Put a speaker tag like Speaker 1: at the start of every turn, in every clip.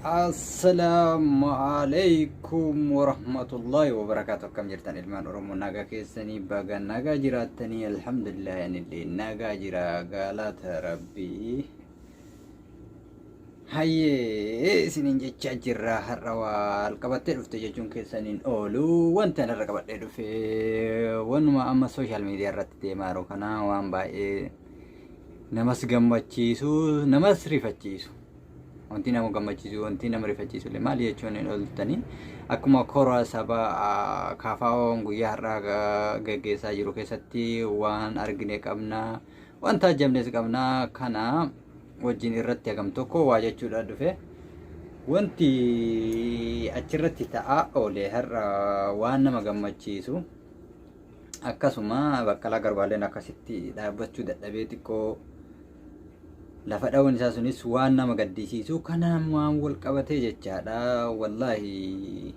Speaker 1: Assalaamu alaikum warahmatullahi wabarakaatu. Akkam jirtan ilmaan Oromoo, nagaa keessanii? Baga nagaa jiraattanii. Alhamdulillah, anillee nagaa jira, galata Rabbii. Hayyee, isiniin jechaa jirra. Har'a waal qabattee dhufte jechuun keessaniin oolu. Wanti ani irra qabadhee dhufe wanuma amma social media irratti deemaa jiru kana, waan baay'ee namas gammachiisu, namas rifachiisu. Wanti nama gammachiisu, wanti nama rifachiisu illee maali jechuun hin ooltanii, akkuma kora saba KFO'n guyyaa har'aa gaggeessaa jiru keessatti waan argine qabna, waan taajjabnes qabna. Kana wajjin irratti hagam tokko waa jechuudha dhufe. Wanti achirratti ta'aa oole har'a waan nama gammachiisu, akkasuma Baqqalaa Garbaalleen akkasitti dhaabbachuu dadhabee xiqqoo lafa dha'uun isaa sunis waan nama gaddisiisu, kanaan waan wal qabatee jechaadha. Wallaahi,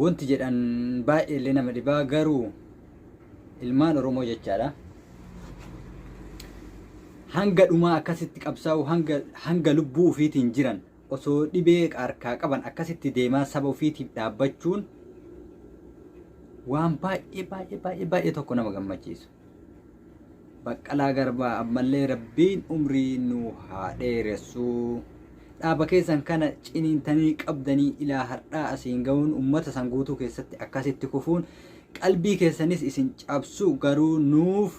Speaker 1: wanti jedhan baay'ee illee nama dhibaa, garuu ilmaan Oromoo jechaadha. Hanga dhumaa akkasitti qabsaa'u, hanga lubbuu ofiitiin jiran, osoo dhibee harkaa qaban akkasitti deemaa saba ofiitiif dhaabbachuun waan baay'ee baay'ee baay'ee baay'ee tokko nama gammachiisu. Baqqalaa Garbaa, ammallee Rabbiin umrii nu haa dheeressu. Dhaaba keessan kana ciniintanii qabdanii ilaa har'aa asiin ga'uun, uummata san guutuu keessatti akkasitti kufuun qalbii keessanis isin cabsu, garuu nuuf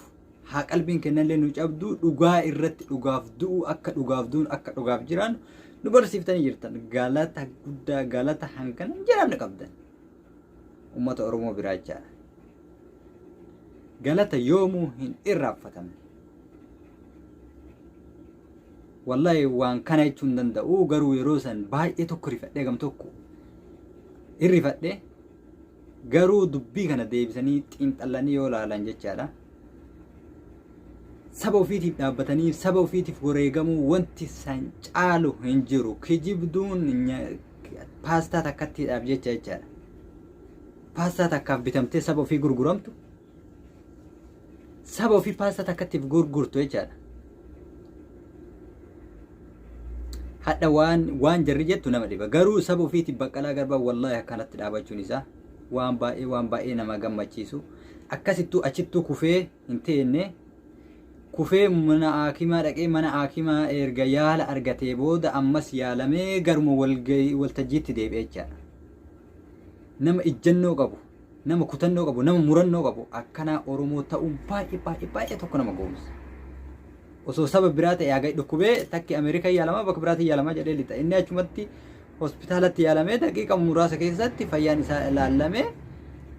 Speaker 1: haa qalbiin kennallee nu cabdu, dhugaa irratti dhugaaf du'u, akka dhugaaf du'uun, akka dhugaaf jiraannu nu barsiiftanii jirtan. Galata guddaa, galata hangana hin jedhamne qabdan. Uummata Oromoo biraa jechaadha. Galata yoomuu hin irraanfatamne. Wallahi, waan kana jechuu hin danda'u, garuu yeroo san baay'ee tokko rifadhee, gam tokko hin rifadhee, garuu dubbii kana deebisanii xiinxallanii yoo ilaalan jechaadha. Saba ofiitiif dhaabbatanii saba ofiitiif wareegamuu wanti san caalu hin jiru. Kijibduun paastaa takkattiidhaaf jecha jechaadha. Paastaa takkaaf bitamtee saba ofii gurguramtu, saba ofii paastaa takkattiif gurgurtu jechaadha. Hadha waan jarri jettu nama dhiba. Garuu saba ofiitiif Baqqalaa Garbaa wallaahi akkanatti dhaabachuun isaa waan baay'ee, waan baay'ee nama gammachiisu. Akkasittuu achittuu kufee hin teenne, kufee mana haakimaa dhaqee, mana haakimaa erga yaala argatee booda ammas yaalamee garuma waltajjiitti deebi'e jechaadha. Nama ijjannoo qabu, nama kutannoo qabu, nama murannoo qabu akkanaa Oromoo ta'uun baay'ee baay'ee baay'ee tokko nama goomsa. Osoo saba biraa ta'e haga dhukkubee takki Ameerikaa yaalamaa, bakka biraatti yaalamaa jedhee lixa. Inni achumatti hospitaalatti yaalamee daqiiqa muraasa keessatti fayyaan isaa ilaallamee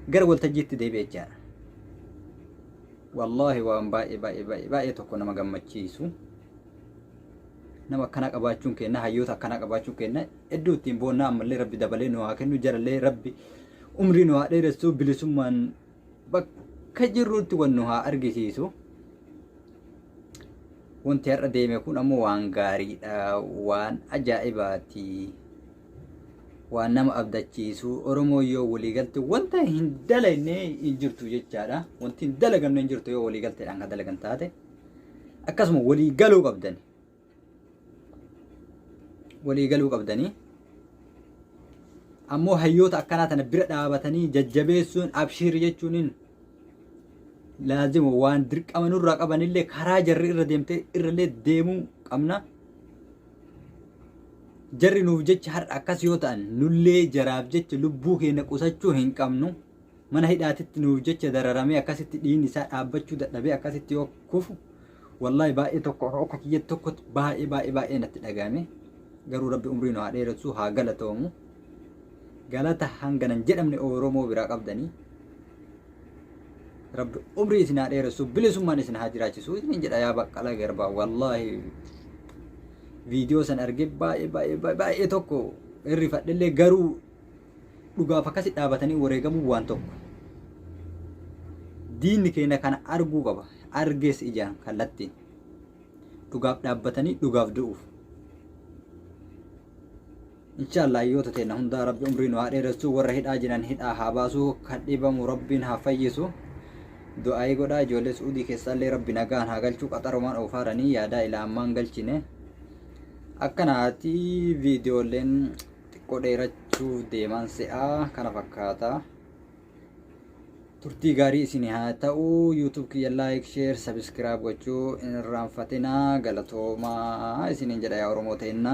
Speaker 1: gara waltajjiitti deebi'e jechaadha. Wallaahi, waan baay'ee baay'ee baay'ee baay'ee tokko nama gammachiisu. Nama akkanaa qabaachuun kenna, hayyoota akkanaa qabaachuun kenna hedduu ittiin boonnaa. Ammallee Rabbi dabalee nu haa kennu, jarallee Rabbi umrii nu haa dheeressu, bilisummaan bakka jirrutti wan nu haa argisiisu. Wanti har'a deeme kun ammoo waan gaariidha, waan ajaa'ibaati, waan nama abdachiisu. Oromoo yoo waliigalte wanta hin dalagne hin jirtu jechaadha. Wanti hin dalagamne hin jirtu yoo waliigalteedhaan kan dalagan taate. Akkasuma walii galuu qabdani. Walii galuu qabdanii. Ammoo hayyoota akkanaa tana bira dhaabatanii jajjabeessuun, abshiir jechuun laazima, waan dirqama nurraa qabanillee karaa jarri irra deemtee irrallee deemuu qabna. Jarri nuuf jecha har'a akkas yoo ta'an, nullee jaraaf jecha lubbuu keenya qusachuu hin qabnu. Mana hidhaatitti nuuf jecha dararamee akkasitti dhiigni isaa dhaabbachuu dadhabee akkasitti yoo kufu, wallaahi baay'ee tokko akka kiyyatti tokkotti baay'ee baay'ee baay'ee natti dhagahame. Garuu Rabbi umrii nu haa dheeressu, haa galatoomu. Galata hangana hin jedhamne Oromoo biraa qabdanii. Rabbi umrii isin haa dheeressu, bilisummaan isin haa jiraachisu isinin jedha yaa Baqqalaa Garbaa. Wallaahi, viidiyoo san argee baay'ee baay'ee baay'ee tokko hirrifadhellee, garuu dhugaaf akkasi dhaabatanii wareegamuu waan tokko. Diinni keenya kana arguu qaba. Argees ijaan kallattiin. Dhugaaf dhaabbatanii dhugaaf du'uuf. Inshaallah, hayyoota teenya hundaa Rabbi umrii nu haa dheeressu, warra hidhaa jiran hidhaa haa baasu, kan dhibamu Rabbiin haa fayyisu. Du'aayii godhaa. Ijoollee Su'uudii keessaallee Rabbi nagaan haa galchu, qaxarumaan oofaaranii yaadaa ilaa ammaan galchine. Akkanaati viidiyooleen xiqqoo dheerachuuf deeman se'a kana fakkaata. Turtii gaarii isin haa ta'u. YouTube kiyya like, share, subscribe gochuu hin irraanfatinaa. Galatoomaa isiniin jedha yaa Oromoo ta'inna.